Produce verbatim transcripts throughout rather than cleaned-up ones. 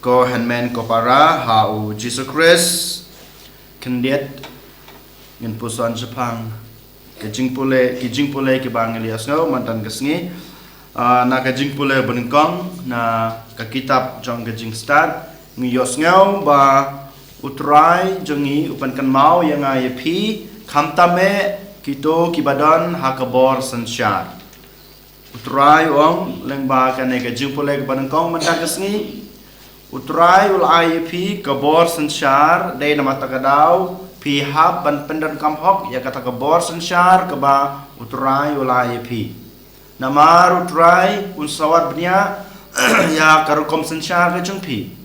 Ko hynmen ko para ha u Jisu Khrist, khyndiat ngin puson shaphang ka jingpule, ki jingpule kiba ngi la ïohsngew mynta ka sngi. Ah, na ka jingpule banyngkong na ka kitab jong ka Jingstad, ngi ïohsngew ba U Trai jong ngi u pynkynmaw ïa nga ïa phi, khamtam eh kito kiba don ha ka bor synshar. U Trai u ong lyngba kane ka jingpule kaba nyngkong mynta ka sngi. U Trai u la ai ïa phi ka bor synshar, dei namar kata ka daw phi hap ban pyndonkam hok ïa kata ka bor synshar kaba U Trai u la ai ïa phi. Namar U Trai un sa wad bniah ïa ka rukom synshar ka jong phi.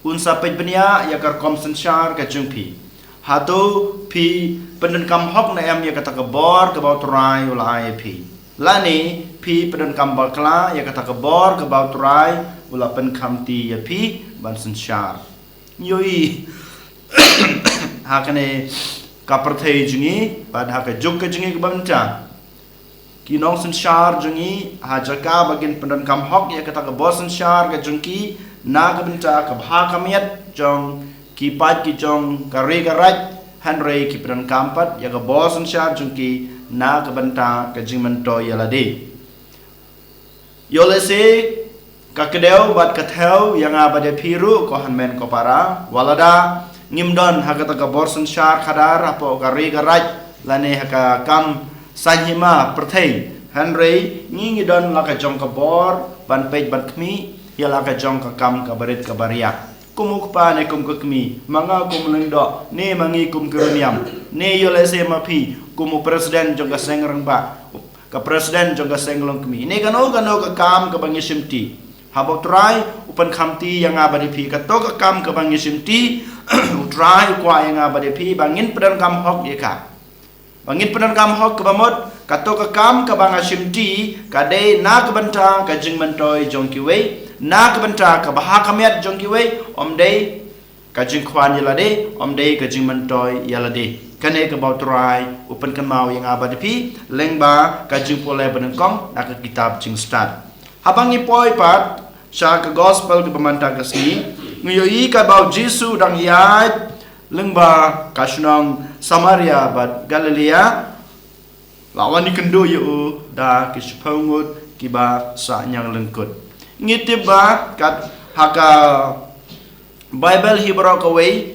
Un sa peit bniah ïa ka rukom synshar ka jong phi. Hato phi pyndonkam hok ne em ïa kata ka bor kaba U Trai u la ai ïa phi? Lane phi pyndonkam bakla ïa kata ka bor kaba U Trai u la pynkhamti ïa phi ban synshar? Ngi ïohi ha kane ka pyrthei jong ngi bad ha ka juk ka jong ngi kaba mynta, ki nongsynshar jong ngi, ha jaka ba kin pyndonkam hok ïa kata ka bor synshar ka jong ki na ka bynta ka bha ka miat jong ki paid ki jong ka ri ka raid, hynrei ki pyndonkam pat ïa ka bor synshar jong ki na ka bynta ka jingmyntoi ïa lade. Ïoh lehse ka kdew bad ka thew ïa nga bad ïa phi ruh, ko hynmen ko para, wat lada ngim don ha kata ka bor synshar khadar hapoh ka ri ka raid lane ha ka kam saiñ hima pyrthei, hynrei ngi ngi don la ka jong ka bor ban peit ban khmih ïa la ka jong ka kam kaba rit kaba riat. Kum u kpa ne kum ka kmie, ma nga kum u lyngdoh ne ma ngi kum ki rynïam, ne ïoh lehse ma phi kum u president jong ka seng rangbah, ka president jong ka seng longkmie, ne kano kano ka kam kaba ngi shimti. Haba U Trai u pynkhamti ïa nga bad ïa phi, kato ka kam kaba ngi shimti, U Trai u kwah ïa nga bad ïa phi ba ngin pyndonkam hok ïa ka. Ba ngin pyndonkam hok, kaba mut kato ka kam kaba nga shimti ka dei na ka bynta ka jingmyntoi jong kiwei, na ka bynta ka bha ka miat jong kiwei, ym dei ka jingkhwan ïa lade, ym dei ka jingmyntoi ïa lade. Kane kaba U Trai u pynkynmaw ïa nga bad ïa phi lyngba ka jingpule banyngkong na ka kitab Jingstad. Haba ngi poi pat sha ka gospel kaba mynta ka sngi, ngi ïohi kaba U Jisu u dang ïaid lyngba ka shnong Samaria bad Galilea, la wan ïakynduh ïa u da ki shiphew ngut kiba sah ñianglyngkut. Ngi tip ba kat ha ka Baibl hi baroh kawei,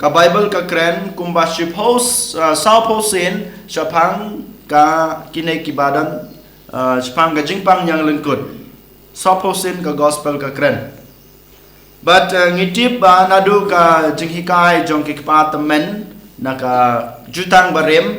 ka Baibl ka kren kumba shiphew, ah, sawphew sien shaphang ka kine kiba don, ah, shaphang ka jingpang ñianglyngkut. Sawphew sien ka gospel ka kren. Bad, eh, ngi tip ba naduh ka jinghikai jong ki kpa tymmen na ka Jutang Barim,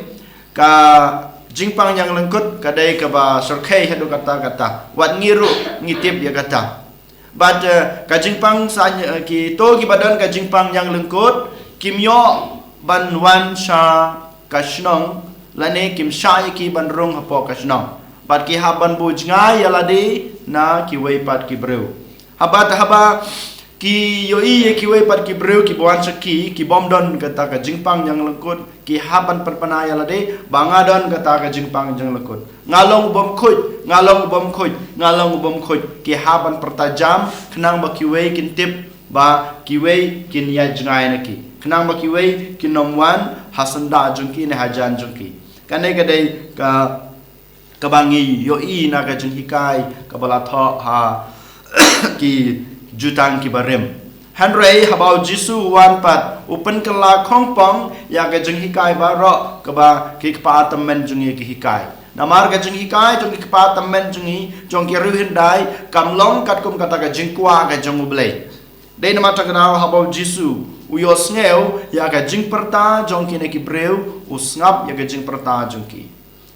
ka jingpang ñianglyngkut ka dei kaba shyrkhei haduh katta katta. Wat ngi ruh ngi tip ïa kata. Bad, eh, ka jingpang sa, eh, kito kiba don ka jingpang ñianglyngkut kim ïoh ban wan sha ka shnong, lane kim shah ïa ki ban rung hapoh ka shnong. Bad ki hap ban buh jngai ïa lade na kiwei pat ki briew. Haba, haba ki ïohi ïa kiwei pat ki briew kiba wan sha ki, ki bym don kata ka jingpang ñianglyngkut, ki hap ban pynpaw ïa lade ba nga don kata ka jingpang ñianglyngkut. Nga long u bym khuid, nga long u bym khuid, nga long u bym khuid. Ki hap ban pyrta jam khnang ba kiwei kin tip ba kiwei kin ïaid jngai na ki, khnang ba kiwei kin ym wan ha syndah jong ki ne hajan jong ki. Kane ka dei ka, kaba ngi ïohi na ka jinghikai kaba la thoh ha ki Jutang ki Barim. Hynrei haba U Jisu u wan pat, u pynkylla khongpong ïa ka jinghikai baroh kaba ki kpa tymmen jong ngi ki hikai. Namar ka jinghikai jong ki kpa tymmen jong ngi, jong ki riewhyndai, kam long katkum kata ka jingkwah ka jong U Blei. Dei namar kata ka daw haba U Jisu u ïohsngew ïa ka jingpyrta jong kine ki briew, u sngap ïa ka jingpyrta jong ki.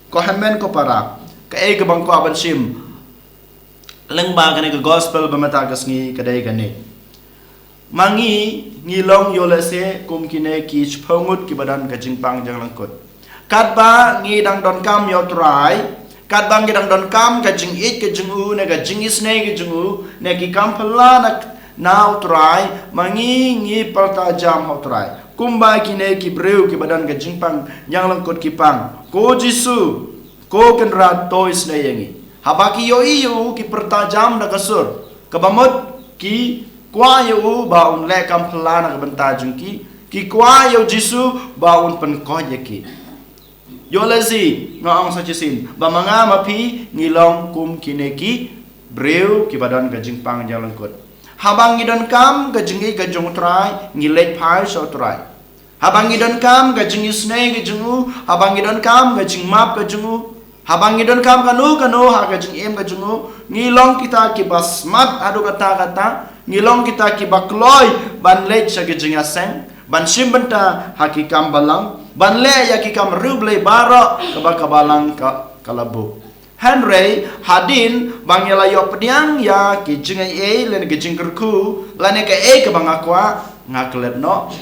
Ko hynmen ko para, kaei kaba nga kwah ban shim lyngba kane ka gospel ba mynta ka sngi ka dei kane. Ma ngi, ngi long ïoh lehse kum kine ki shiphew ngut kiba don ka jingpang ñianglyngkut. Katba ngi dang donkam ïa U Trai, katba ngi dang donkam ka jingïeit ka jong u, ne ka jingisynei ka jong u, ne ki kam phylla na, na U Trai, ma ngi ngi pyrta jam ha U Trai. Kumba kine ki briew kiba don ka jingpang ñianglyngkut ki pang, Ko Jisu, Ko Kynrad, to isynei ïa ngi. Haba ki ïohi ïa u ki pyrta jam da ka sur, kaba mut ki kwah ïa u ba un leh kam phylla na ka bynta jong ki, ki kwah ïa u Jisu ba un pynkoit ïa ki. Ïoh lehse nga ong sa shisien ba ma nga ma phi ngi long kum kine ki briew kiba don ka jingpang jinglyngkut. Haba ngi donkam ka jingïeit ka jong u Trai, ngi leit phai sha u Trai. Haba ngi donkam ka jingisynei ka jong u, haba ngi donkam ka jingmap ka jong u, haba ngi donkam kano kano ha ka jingim ka jong u, ngi long kita kiba smat haduh katta katta, ngi long kita kiba kloi ban leit sha ka jingïaseng, ban shim bynta ha ki kam balang, ban leh ïa ki kam riewblei baroh kaba ka balang ka, ka la buh. Hynrei hadien ba ngi la ïoh pdiang ïa ki jingaiei lane ki jingkyrkhu lane kaei kaba nga kwah, nga klet noh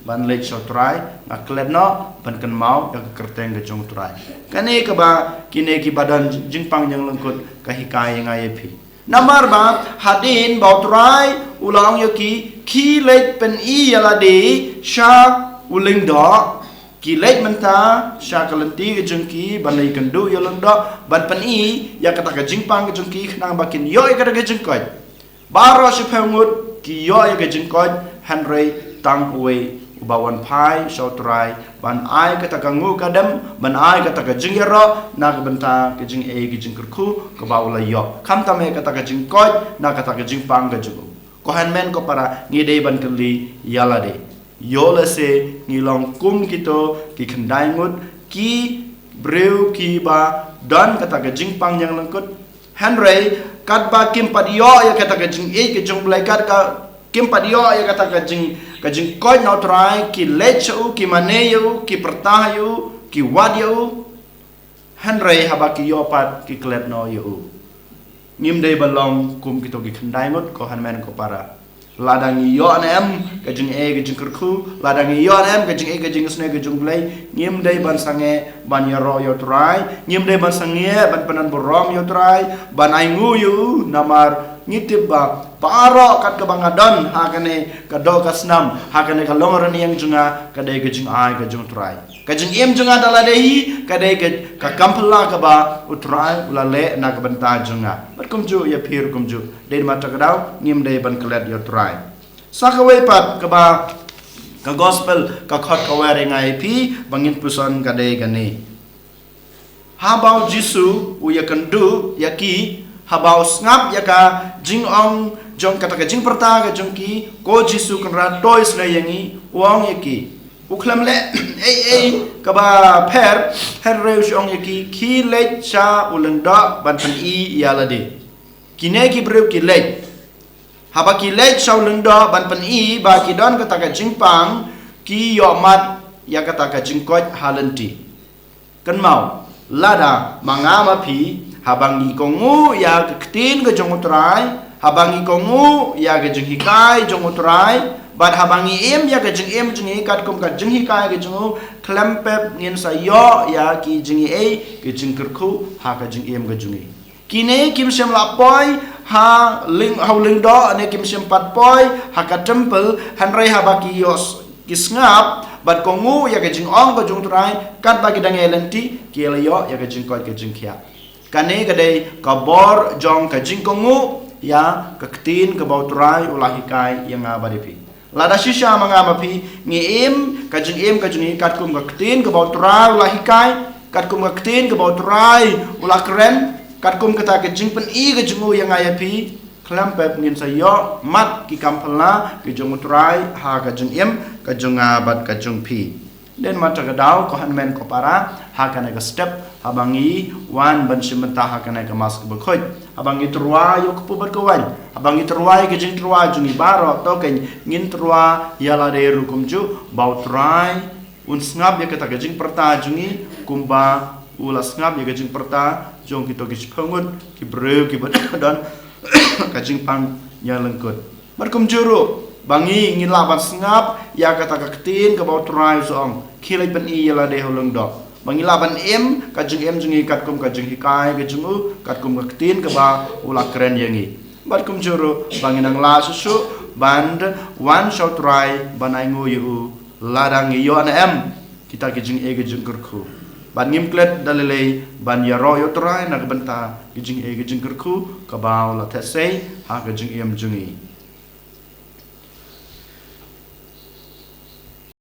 ban leit sha u Trai, nga klet noh ban kynmaw ïa ka kyrteng ka jong u Trai. Kane kaba kine kiba don jingpang jinglyngkut ka hikai ïa nga ïa phi. Namar ba hadien ba u Trai u la ong ïa ki, ki leit pyni ïa lade sha u lyngdoh, ki leit mynta sha ka lynti ka jong ki ban leit kynduh ïa u lyngdoh ban pyni ïa kata ka jingpang ka jong ki khnang ba kin ïoh ïa kata ka jingkoit. Baroh shiphew ngut ki ïoh ïa ka jingkoit, hynrei tang uwei uba wan phai sha u Trai ban ai kata ka nguh ka dem, ban ai kata ka jingïaroh na ka bynta ka jingaiei ka jingkyrkhu kaba u la ïoh, khamtam eh kata ka jingkoit na kata ka jingpang ka jong u. Ko hynmen ko para, ngi dei ban kylli ïa lade. Ïoh lehse ngi long kum kito ki khyndai ngut ki briew kiba don kata ka jingpang jinglyngkut. Hynrei katba kim pat ïoh ïa kata ka jingïeit ka jong u Blei, katba kim pat ïoh ïa kata ka jing, ka jingkoit na u Trai, ki leit sha u, ki mane ïa u, ki pyrta ïa u, ki wad ïa u. Hynrei haba ki ïoh pat ki klet noh ïa u. Ngim dei ban long kum kito ki khyndai ngut, ko hynmen ko para. Lada ngi ïoh ne em ka jingaiei ka jingkyrkhu, lada ngi ïoh ne em ka jingaiei ka jingisynei ka jong u Blei, ngim dei ban sangeh ban ïaroh ïa u Trai, ngim dei ban sangeh ban pyndonburom ïa u Trai, ban ainguh ïa u, namar ngi tip ba baroh kat kaba nga don ha kane ka doh ka snam, ha kane ka long rynïeng jong nga, ka dei ka jingai ka jong u Trai. Ka jingim jong nga da lade hi ka dei ka, ka kam phylla kaba u Trai u la leh na ka bynta jong nga. Bad kumjuh ïa phi ruh kumjuh. Dei namar kata ka daw ngim dei ban klet ïa u Trai. Sa kawei pat kaba ka gospel ka khot ka wer ïa nga ïa phi ba ngin puson ka dei kane. Haba u Jisu u ïakynduh ïa ki, haba u sngap ïa ka jingong jong kata ka jingpyrta ka jong ki, ko Jisu Kynrad, to isynei ïa ngi, u ong ïa ki. U khlem leh ei ei kaba pher, hynrei u shu ong ïa ki, ki leit sha u lyngdoh ban pyni ïa lade. Kine ki briew ki leit. Haba ki leit sha u lyngdoh ban pyni ba ki don kata ka jingpang, ki ïohmad ïa kata ka jingkoit ha lynti. Kynmaw, lada ma nga ma phi, haba ngi kohnguh ïa ka ktien ka jong u Trai, haba ngi kohnguh ïa ka jinghikai jong u Trai, bad haba ngi im ïa ka jingim jong ngi katkum ka jinghikai ka jong u, khlem pep ngin sa ïoh ïa ki jingaiei ki jingkyrkhu ha ka jingim ka jong ngi. Kine kim shym la poi ha lyng, ha u lyngdoh, ne kim shym pat poi ha ka temple, hynrei haba ki ïoh s-, ki sngap bad kohnguh ïa ka jingong ka jong u Trai, katba ki dang ïaid lynti, ki la ïoh ïa ka jingkoit ka jingkhiah. Kane ka dei ka bor jong ka jingkohnguh ïa ka ktien kaba u Trai u la hikai ïa nga bad ïa phi. Lada shisha ma nga ma phi ngi im ka jingim ka jong ngi katkum ka ktien kaba u Trai u la hikai, katkum ka ktien kaba u Trai u la kren, katkum kata ka jingpyni ka jong u ïa nga ïa phi, khlem pep ngin sa ïohmad ki kam phylla ki jong u Trai ha ka jingim ka jong nga bad ka jong phi. Dei namar kata ka daw, ko hynmen ko para, ha kane ka step, haba ngi wan ban shim bynta ha kane ka Mass kaba khuid, haba ngi tyrwa ïa u kpu bad ka waiñ, haba ngi tyrwa ïa ka jingtyrwa jong ngi baroh, to kein ngin tyrwa ïa lade ruh kumjuh, ba u Trai un sngap ïa kata ka jingpyrta jong ngi, kumba u la sngap ïa ka jingpyrta jong kito ki shiphew ngut ki briew kiba don ka jingpang jinglyngkut. Bad kumjuh ruh, ba ngi, ngin lah ban sngap ïa kata ka ktien kaba u Trai u sa ong, khie leit pyni ïa lade ha u lyngdoh. Ba ngi lah ban im ka jingim jong ngi katkum ka jinghikai ka jong u, katkum ka ktien kaba u la kren ïa ngi. Bad kumjuh ruh, ba ngin nang lah shuh shuh ban wan sha u Trai ban ainguh ïa u, lada ngi ïoh ne em kita ki jingaiei ki jingkyrkhu. Bad ngim klet da lei lei ban ïaroh ïa u Trai na ka bynta ki jingaiei ki jingkyrkhu kaba u la theh sei ha ka jingim jong ngi.